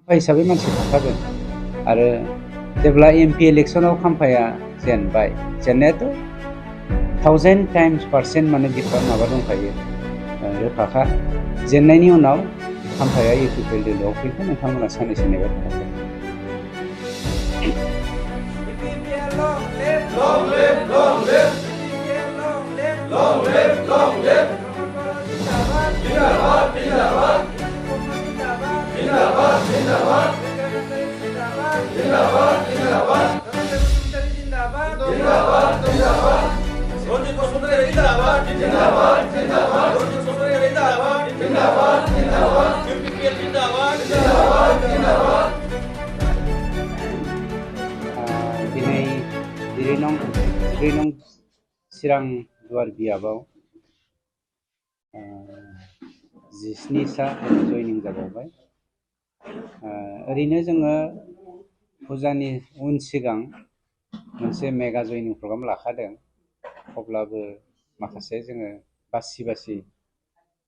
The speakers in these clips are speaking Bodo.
हिसाबै मानसि थाखागोन आरो जेब्ला एमपि इलेक्सनाव खाम्फाया जेनबाय जेननायाथ' 1000 टाइम्स% माने बिफा माबा दंखायो रोखाखा जेननायनि उनाव खाम्फाया UPPL दोलोआव फैगोन नोंथांमोना साननैसो नेबाय थानांगोन Long live, long live. Long live, long live. Zindabad, zindabad. Zindabad, zindabad. Zindabad, zindabad. Zindabad, zindabad. Rojit Supporter zindabad, zindabad, zindabad. Rojit Supporter zindabad, zindabad, zindabad. UPPL zindabad, zindabad, zindabad. दिनै नं चिरां दुवार बियाबाव 17 सा जयनिं जाबावबाय ओरैनो जोङो फुजानि उन सिगां मोनसे मेगा जयनिं प्रग्राम लाखादों अब्लाबो माखासे जोङो बासि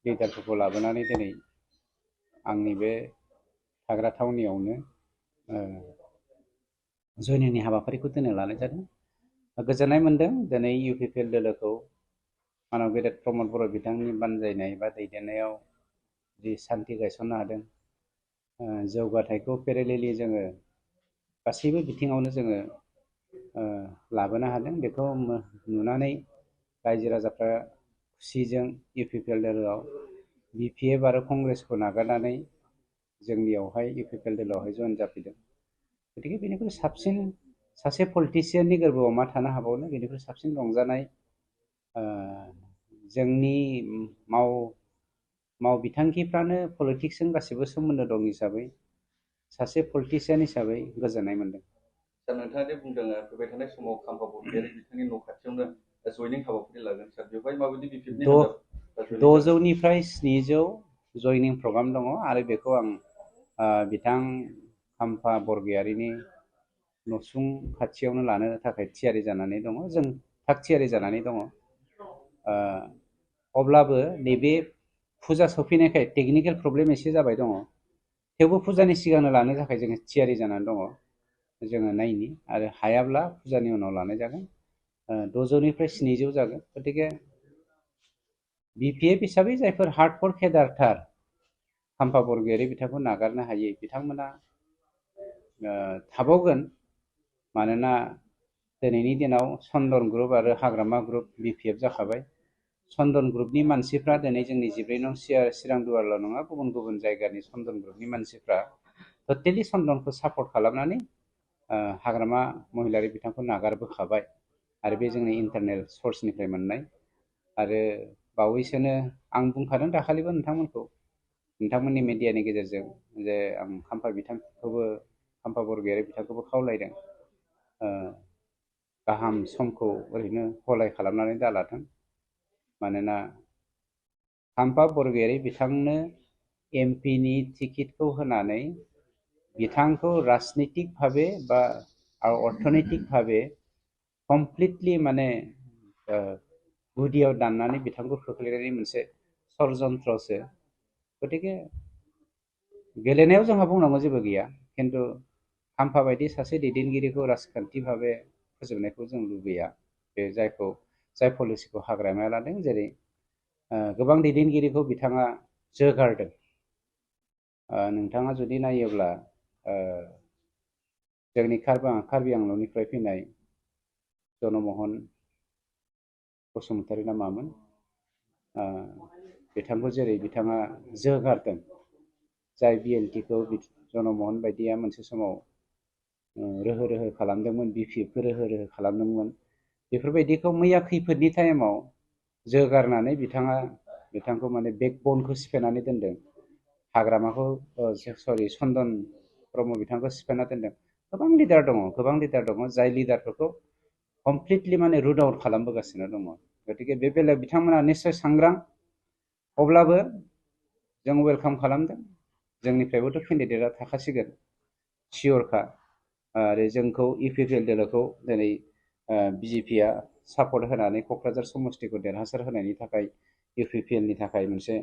लिडारफोरखौ लाबोनानै दिनै आंनि बे थाग्रा थावनियावनो जयनिंनि हाबाफारिखौ दिनै लानाय जादों गोजोननाय मोनदों दिनै UPPL दोलोखौ मानव गेदेर प्रमद बर' बिथांनि बानजायनाय बा दैदेननायाव जि सान्थि गायसननो हादों जौगाथायखौ पेरेलेलि जोङो गासैबो बिथिङावनो जोङो लाबोनो हादों बेखौ नुनानै रायजो राजाफ्रा खुसिजों UPPL दोलोआव BPF आरो कंग्रेसखौ नागारनानै जोंनियावहाय UPPL दोलोआवहाय जयेन जाफैदों गतिके बेनिख्रुइ साबसिन सासे पलिटिशियाननि गोरबोआव मा थानो हाबावनो बेनिख्रुइ साबसिन रंजानाय जोंनि माव बिथांखिफ्रानो पलिटिक्सजों गासिबो सोमोन्दो दं हिसाबै सासे पलिटिशियान हिसाबै गोजोननाय मोनदों सार नोंथाङा जे बुंदों फैबाय थानाय समाव खाम्फा बरगयारि बिथांनि न' खाथियावनो जयनिं हाबाफारि लागोन सार बेवहाय माबायदि BPFनि 600निफ्राय 700 जयनिं प्रग्राम दङ आरो बेखौ आं बिथां खाम्फा बरगयारिनि नसुं खाथियावनो लानो थाखाय थियारि जानानै दङ जों थाग थियारि जानानै दङ अब्लाबो नैबे फुजा सफैनायखाय टेकनिकेल प्रब्लेम एसे जाबाय दङ थेवबो फुजानि सिगांनो लानो थाखाय जोङो थियारि जानानै दङ जोङो नायनि आरो हायाब्ला फुजानि उनाव लानाय जागोन 600निफ्राय 700 जागोन गतिके BPF हिसाबै जायफोर हार्डकोर केडारथार खाम्फा बरगयारि बिथांखौ नागारनो हायै बिथांमोना थाबावगोन मानोना दिनैनि दिनाव चन्दन ग्रुप आरो हाग्रामा ग्रुप BPF जाखाबाय चन्दन ग्रुपनि मानसिफ्रा दिनै जोंनि 14 नं चिरां दुवारल' नङा गुबुन गुबुन जायगानि चन्दन ग्रुपनि मानसिफ्रा टटेलि चन्दनखौ सापर्ट खालामनानै हाग्रामा महिलारि बिथांखौ नागारबोखाबाय आरो बे जोंनि इन्टारनेल सर्सनिफ्राय मोननाय आरो बावैसोनो आं बुंखादों दाखालिबो नोंथांमोननि मिडियानि गेजेरजों जे आं खाम्फा बरगयारि बिथांखौबो खावलायदों गाहाम समखौ ओरैनो हलाय खालामनानै दालाथों मानोना खाम्फा बरगयारि बिथांनो एमपिनि टिकेटखौ होनानै बिथांखौ राजनितिक भाबे बा अर्थनैतिक भाबे कमप्लिटलि माने गुदियाव दाननानै बिथांखौ खोख्लैनायनि मोनसे षड़यन्त्रसो गतिके गेलेनायाव जोंहा बुंनांगौ जेबो गैया खिन्थु खाम्फा बायदि सासे दैदेनगिरिखौ राजखान्थि भाबे फोजोबनायखौ जों लुबैया बे जाय पलिसिखौ हाग्रामाया लादों जेरै गोबां दैदेनगिरिखौ बिथाङा जोगारदों नोंथाङा जुदि नायोब्ला जोंनि कार्बि आंलंनिफ्राय फैनाय जनमोहन बसुमतारी ना मामोन बिथांखौ जेरै बिथाङा जोगारदों जाय BLTखौ जनमोहन बायदिया मोनसे समाव रोहो खालामदोंमोन BPFखौ रोहो खालामदोंमोन बेफोरबायदिखौ मैया खैफोदनि टाइमाव जोगारनानै बिथांखौ माने बेकबनखौ सिफायनानै दोनदों हाग्रामाखौ चन्दन ब्रह्म बिथांखौ सिफायना दोनदों गोबां लिडार दङ जाय लिडारफोरखौ कमप्लिटलि माने रुट आउट खालामबोगासिनो दङ गतिके बे बेलायाव बिथांमोना निस्सय सांग्रां अब्लाबो जों वेलकाम खालामदों जोंनिफ्रायबोथ' केन्डिडेटआ थाखासिगोन सियरखा आरो जोंखौ UPPL दोलोखौ दिनै BJPआ सापर्ट होनानै क'क्राझार समस्तिखौ देरहासार होनायनि थाखाय UPPLनि थाखाय मोनसे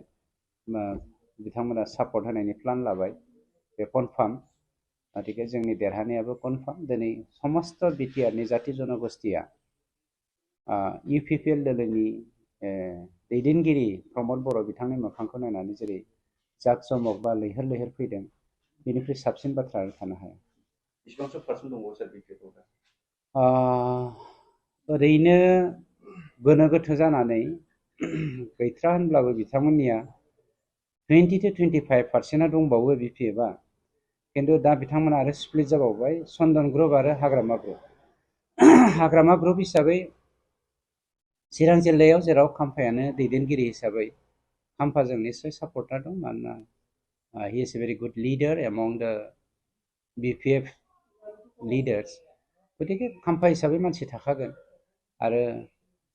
बिथांमोना सापर्ट होनायनि प्लान लाबाय बे कनफार्म गतिके जोंनि देरहानायाबो कनफार्म दिनै समस्त बिटिआरनि जाति जनगोष्ठिया UPPL दोलोनि दैदेनगिरि प्रमद बर' बिथांनि मोखांखौ नायनानै जेरै जाक-जमक बा लैहोर लैहोर फैदों बेनिफ्राय साबसिन बाथ्रा थानो हाया। बेसेबांसो पार्सेन्ट दंबावो सार BPF आव दा? ओरैनो गोनो गोथो जानानै गैथ्रा होनब्लाबो बिथांमोननिया 20 to 25% दंबावो BPF आ। किन्तु दा बिथांमोना आरो स्प्लिट जाबावबाय चन्दन ग्रुप आरो हाग्रामा ग्रुप। हाग्रामा ग्रुप हिसाबै चिरां जिल्लायाव जेराव खाम्फायानो दैदेनगिरि हिसाबै खाम्फाजों निश्चय सापर्टार दं मानोना he is a very good leader among the BPF leaders। गतिके खाम्फा हिसाबै मानसि थाखागोन आरो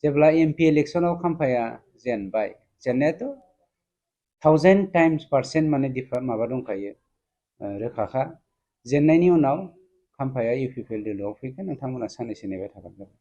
जेब्ला MP इलेक्सनाव खाम्फाया जेनबाय जेननायाथ' 1000 times% माने माबा दंखायो रोखाखा जेननायनि उनाव खाम्फाया UPPL दोलोआव फैगोन नोंथांमोना साननैसो नेबाय थाबानो जाबाय।